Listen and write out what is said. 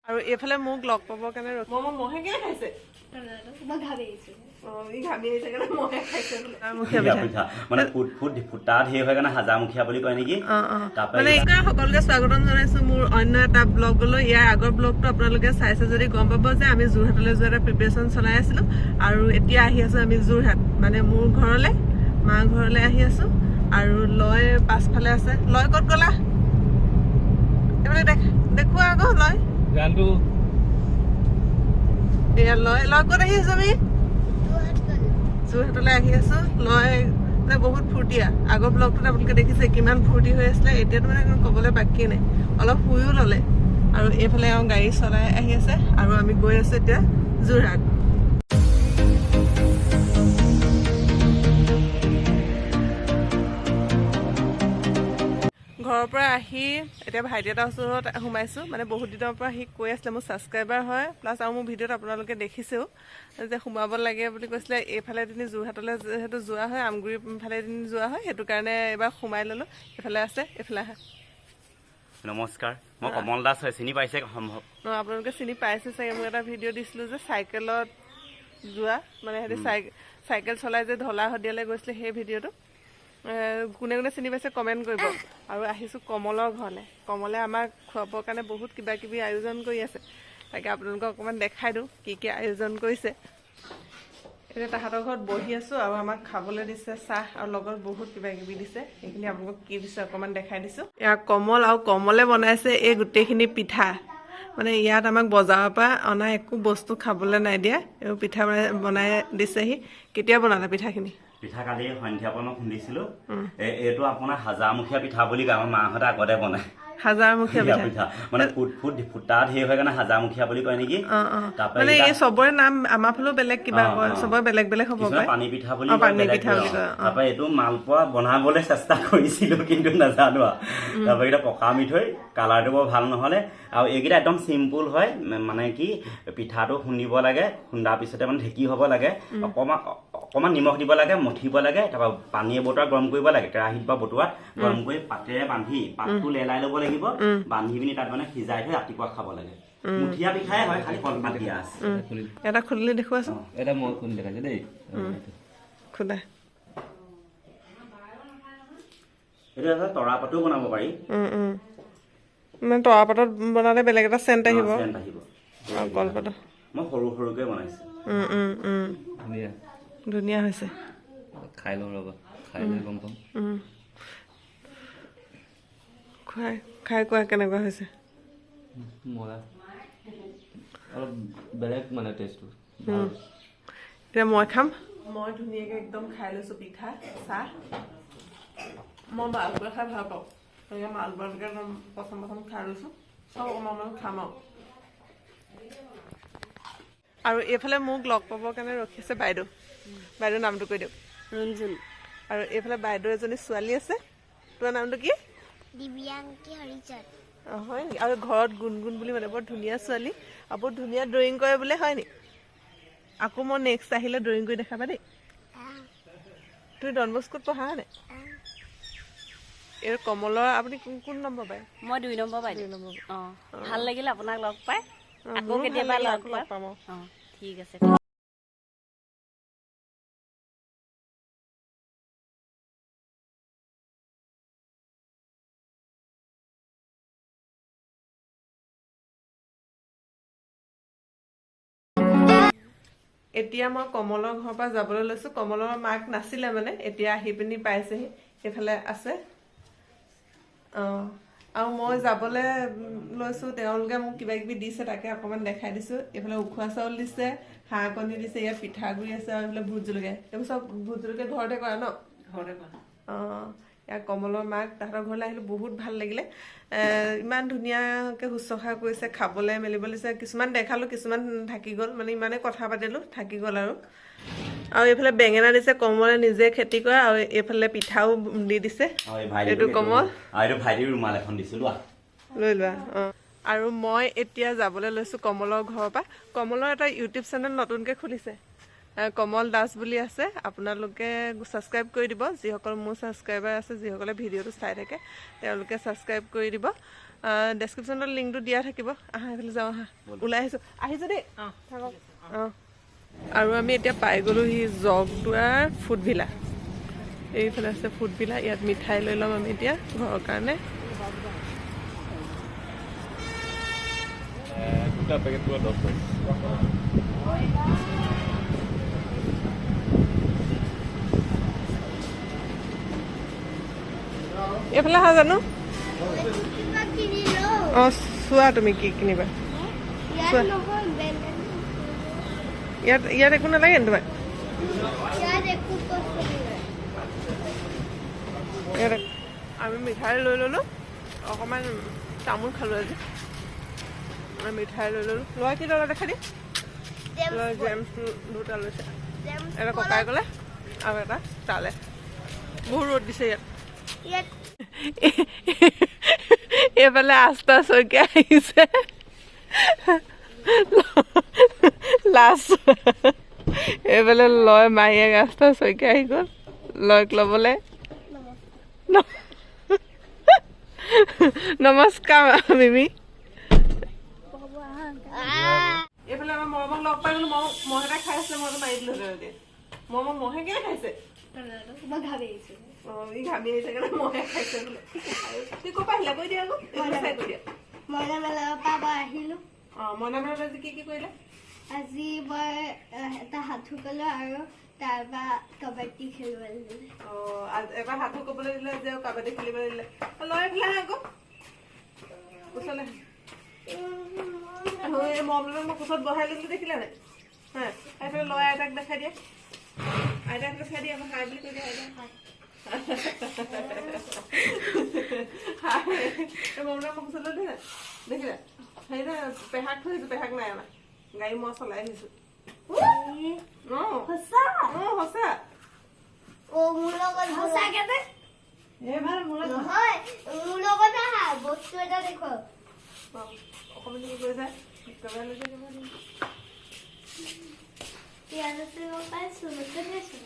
আৰু এইফালে মোক লগ পাবৰ কাৰণে মই মহে কেলে খাইছে? মই ঘামি আহিছো। অ, ই ঘামি আহিছে কাৰণে মহে খাইছে বোলে। মুখীয়া পিঠা মানে ফুট ফুট ফুটা ঢেৰ হয় কাৰণে হাজাৰমুখীয়া বুলি কয় নেকি। তাৰপৰা মানে সকলোকে স্বাগতম জনাইছো মোৰ অন্য এটা ব্লগলৈ। ইয়াৰ আগৰ ব্লগটো আপোনালোকে চাইছে যদি গম পাব যে আমি যোৰহাটলৈ যোৱা এটা প্ৰিপেৰেশ্যন চলাই আছিলো। আৰু এতিয়া আহি আছো আমি যোৰহাট, মানে মোৰ ঘৰলৈ, মাৰ ঘৰলৈ আহি আছো। আৰু লয় পাছফালে আছে। লয় ক'ত গ'লা? এইফালে দেখুওৱা আকৌ লয়। গানটো। এয়া লয়। লয়, ক'ত আহি আছো আমি? যোৰহাটলৈ আহি আছো। লয় মানে বহুত ফূৰ্তীয়া। আগৰ ব্লগটোত আপোনালোকে দেখিছে কিমান ফূৰ্তি হৈ আছিলে। এতিয়াতো মানে ক'বলৈ বাকীয়ে নাই, অলপ শুইও ল'লে। আৰু এইফালে এওঁ গাড়ী চলাই আহি আছে আৰু আমি গৈ আছো এতিয়া যোৰহাট। ঘৰৰ পৰা আহি এতিয়া ভাইটি এটাৰ ওচৰত সোমাইছোঁ। মানে বহুত দিনৰ পৰা সি কৈ আছিলে, মোৰ ছাবস্ক্ৰাইবাৰ হয় প্লাছ আৰু মোৰ ভিডিঅ'ত আপোনালোকে দেখিছেও যে সোমাব লাগে বুলি কৈছিলে। এইফালে এদিন যোৰহাটলৈ যিহেতু যোৱা হয়, আমগুৰি ফালে এদিন যোৱা হয়, সেইটো কাৰণে এইবাৰ সোমাই ল'লোঁ। এইফালে আছে, এইফালে আহা। নমস্কাৰ, মই কমল দাস হয়, চিনি পাইছে সম্ভৱ। ন, আপোনালোকে চিনি পাইছে চাগে। মই এটা ভিডিঅ' দিছিলোঁ যে চাইকেলত যোৱা, মানে সিহঁতি চাইকেল চলাই যে ঢলা শদিয়ালৈ গৈছিলে, সেই ভিডিঅ'টো। কোনে কোনে চিনি পাইছে কমেণ্ট কৰিব। আৰু আহিছোঁ কমলৰ ঘৰলৈ। কমলে আমাক খুৱাবৰ কাৰণে বহুত কিবা কিবি আয়োজন কৰি আছে, তাকে আপোনালোকক অকণমান দেখাই দিওঁ কি কি আয়োজন কৰিছে। এতিয়া তাহাঁতৰ ঘৰত বহি আছোঁ আৰু আমাক খাবলৈ দিছে চাহ আৰু লগত বহুত কিবা কিবি দিছে। সেইখিনি আপোনালোকক কি দিছে অকণমান দেখাই দিছোঁ। এয়া কমল আৰু কমলে বনাইছে এই গোটেইখিনি পিঠা। মানে ইয়াত আমাক বজাৰৰ পৰা অনা একো বস্তু খাবলৈ নাই দিয়া, এইবোৰ পিঠা বনাই দিছেহি। কেতিয়া বনালে পিঠাখিনি? পিঠা কালি সন্ধিয়াৰ পৰা মই খুন্দিছিলো। এইটো আপোনাৰ হাজাৰমুখীয়া পিঠা বুলি কয়, আমাৰ মাহঁতে আগতে বনায়। হাজাৰমুখীয়া পিঠা। পিঠা মানে ফুট ফুট ফুটা ঢেৰ হয় কাৰণে হাজাৰমুখীয়া বুলি কয় নেকি। অঁ। তাৰপৰা মানে এইকেইটা এই চবৰে নাম আমাৰ ফালেও বেলেগ কিবা কয়, চবৰে বেলেগ বেলেগ হ'ব কিছুমান পাৰে। পানী পিঠা বুলি কয়, পানী বেলেগ পিঠা বুলি কয়। কয়, অ। তাৰপৰা এইটো মালপোৱা বনাবলৈ চেষ্টা কৰিছিলো কিন্তু নাজানো আৰু। তাৰপৰা এইকেইটা পকা মিঠৈ, কালাৰটো বৰ ভাল নহ'লে। আৰু এইকেইটা একদম চিম্পুল হয়, মানে কি পিঠাটো খুন্দিব লাগে, খুন্দাৰ পিছতে মানে ঢেঁকী হ'ব লাগে, অকণমান অকণমান নিমখ দিব লাগে, মঠিব লাগে, তাৰপৰা পানী এবটুৱা গৰম কৰিব লাগে কেৰাহীত বা বটুৱাত গৰম কৰি পাতেৰে বান্ধি পাতটো লেলাই ল'ব লাগিব, বান্ধি পিনি তাত মানে সিজাই থৈ ৰাতিপুৱা খাব লাগে। মুঠীয়া পিঠাই হয়, খালি কলপাত দিয়া আছে। এটা খুলিলে দেখুৱাচোন। এটা মই খুলি দেখাইছো দেই। খোলা। এইটো এটা তৰা পাতো বনাব পাৰি। মানে তৰা পাতত বনালে বেলেগ এটা চেণ্ট আহিব। চেণ্ট আহিব। আৰু কলপাতত মই সৰু সৰুকৈ বনাইছো। উম, উম, উম। ধুনীয়া। ধুনীয়া হৈছে। খাই লওঁ ৰ'বা, খাই লৈ গম পাম। খুৱাই খাই কোৱা কেনেকুৱা হৈছে। মজা, অলপ বেলেগ মানে টেষ্টটো। এতিয়া মই খাম। মই ধুনীয়াকৈ একদম খাই লৈছোঁ পিঠা চাহ। মই মালপোৱা খাই ভাল পাওঁ, গতিকে মালপোৱাটোকে একদম প্ৰথম প্ৰথম খাই লৈছোঁ। চব অকণমান অকণমান খাম আৰু। আৰু এইফালে মোক লগ পাবৰ কাৰণে ৰখি আছে বাইদেউ। বাইদেউ, নামটো কৈ দিয়ক। ৰুণজুন। আৰু এইফালে বাইদেউ এজনী ছোৱালী আছে। তোমাৰ নামটো কি? দিব্যাংকী হৰিজন। অ, হয় নেকি? আৰু ঘৰত গুণগুণ বুলি মানে বৰ ধুনীয়া ছোৱালী আৰু বহুত ধুনীয়া ড্ৰয়িং কৰে বোলে, হয় নি? আকৌ মই নেক্সট আহিলে ড্ৰয়িং কৰি দেখাবা দেই। তুমি ডন বস্কোত পঢ়া নে? এই কমলৰ আপুনি কোন কোন নম্বৰ পায়? মই 2 নম্বৰ বাইদেউ। 2 নম্বৰ। অঁ, ভাল লাগিল আপোনাক লগ পাই। আকৌ মোৰো ভাল কেতিয়াবা লাগিল, লগ আকৌ লগ পাম। পাম, অ। অঁ, ঠিক আছে। এতিয়া মই কমলৰ ঘৰৰ পৰা যাবলৈ লৈছোঁ। কমলৰ মাক নাছিলে, মানে এতিয়া আহি পিনি পাইছেহি। এইফালে আছে। অঁ, আৰু মই যাবলৈ লৈছোঁ, তেওঁলোকে মোক কিবা কিবি দিছে, তাকে অকণমান দেখাই দিছোঁ। এইফালে উখোৱা চাউল দিছে, হাঁহ কণী দিছে, ইয়াত পিঠাগুড়ি আছে আৰু এইফালে ভোট জলকীয়া। এইবোৰ চব ভোট জলকীয়া ঘৰতে কৰা ন? ঘৰতে কৰা। অঁ, ইয়াৰ কমলৰ মাক, তাহাঁতৰ ঘৰলৈ আহিলোঁ, বহুত ভাল লাগিলে। ইমান ধুনীয়াকৈ শুশ্ৰূষা কৰিছে, খাবলৈ মেলিবলৈ দিছে। কিছুমান দেখালোঁ, কিছুমান থাকি গ'ল, মানে ইমানেই কথা পাতিলোঁ থাকি গ'ল। আৰু আৰু এইফালে বেঙেনা দিছে, কমলে নিজে খেতি কৰা। আৰু এইফালে পিঠাও দি দিছে। আৰু এই ভাইটিটো এইটো কমল। আৰু এইটো ভাইটিৰ ৰুমাল এখন দিছো, লোৱা। লৈ লোৱা। অঁ, আৰু মই এতিয়া যাবলৈ লৈছোঁ কমলৰ ঘৰৰ পৰা। কমলৰ এটা ইউটিউব চেনেল নতুনকৈ খুলিছে, কমল দাস বুলি আছে। আপোনালোকে ছাবস্ক্ৰাইব কৰি দিব। যিসকল মোৰ ছাবস্ক্ৰাইবাৰ আছে, যিসকলে ভিডিঅ'টো চাই থাকে, তেওঁলোকে ছাবস্ক্ৰাইব কৰি দিব। ডেছক্ৰিপশ্যনত লিংকটো দিয়া থাকিব। আহা, এইফালে যাওঁ আহা, ওলাই আহিছোঁ, আহিছোঁ দেই, থাকক। অঁ, আৰু আমি এতিয়া পাই গ'লোহি জগদুৱাৰ ফুড ভিলা। এইফালে আছে ফুড ভিলা, ইয়াত মিঠাই লৈ ল'ম আমি এতিয়া ঘৰৰ কাৰণে। দুটা পেকেট পুৰা 10 টকা। এইফালে আহা জানো। কিবা কিনি লওঁ। অঁ, চোৱা তুমি কি কিনিবা। ইয়াত চোৱা। নহয়, বেলেগ। ইয়াত একো নালাগে নি তোমাক? ইয়াত একো পচন্দ নাই। ইয়াত আমি মিঠাই লৈ ল'লোঁ, অকণমান তামোল খালোঁ আজি। আমি মিঠাই লৈ ল'লোঁ। লোৱা, কি ল'লা দেখাই দিয়ে। লোৱা, জেমছ দুটা লৈছে, এটা ককাই গ'লে আৰু এটা তালে। বহুত ৰ'দ দিছে ইয়াত। ইয়াত। এইফালে আস্থা শইকীয়া আহিছে। লাজ এইফালে লয় মাহীয়েক আস্থা শইকীয়া আহি গ'ল লয়ক ল'বলৈ। নমস্কাৰ মিমি। এইফালে আমাৰ মৰমক লগ পাই গ'লো। মৰমক মহ এটা খাই আছিলে, মইতো মাৰি দিলো তেনেকে। মৰমক মহে কেলে খাইছে? মই ঘামি আহিছো। অঁ, ই ঘামি আহিছে কাৰণে মহে খাইছে বোলে। তুমি ক'ৰ পৰা আহিলা কৈ দিয়া আকৌ, এইফালে চাই কৈ দিয়া। মইনা মেলাৰ পৰা মই আহিলো। অঁ, মইনা মেলাত আজি কি কি কৰিলা? আজি মই এটা সাধু ক'লো আৰু তাৰপৰা কাবাডী খেলিবলৈ দিলে। অঁ, আজি এবাৰ সাধু ক'বলৈ দিলে, আজি আৰু কাবাডী খেলিবলৈ দিলে। লৈ এইফালে আহা আকৌ, ওচৰলৈ আহা। আৰু এই মৰমলৈ মই কোচত বহাই লৈছিলো, দেখিলা নাই? হা, এইফালে লয় আইতাক দেখাই দিয়া, আইতাক দেখাই দিয়া আকৌ, হাই বুলি কৈ দিয়া আইতাক। হাই। এই মৰমলৈ মই কোচত লৈ দেখিলা, দেখিলা? হেৰি নহয়, পেহাক থৈ আহিছো, পেহাক নাই অনা, গাড়ী মই চলাই আহিছো। অঁ। সঁচা? অঁ, সঁচা। অ, মোৰ লগত সঁচাকে নে? নহয়, মোৰ লগত আহা, বস্তু এটা দেখুৱাও। অঁ, অকণমান লৈ যায়, কেমেৰা লৈ যায়, কেমেৰা লৈ যায়। ইয়াত আছে, মই পাইছো, নতুন পাইছো।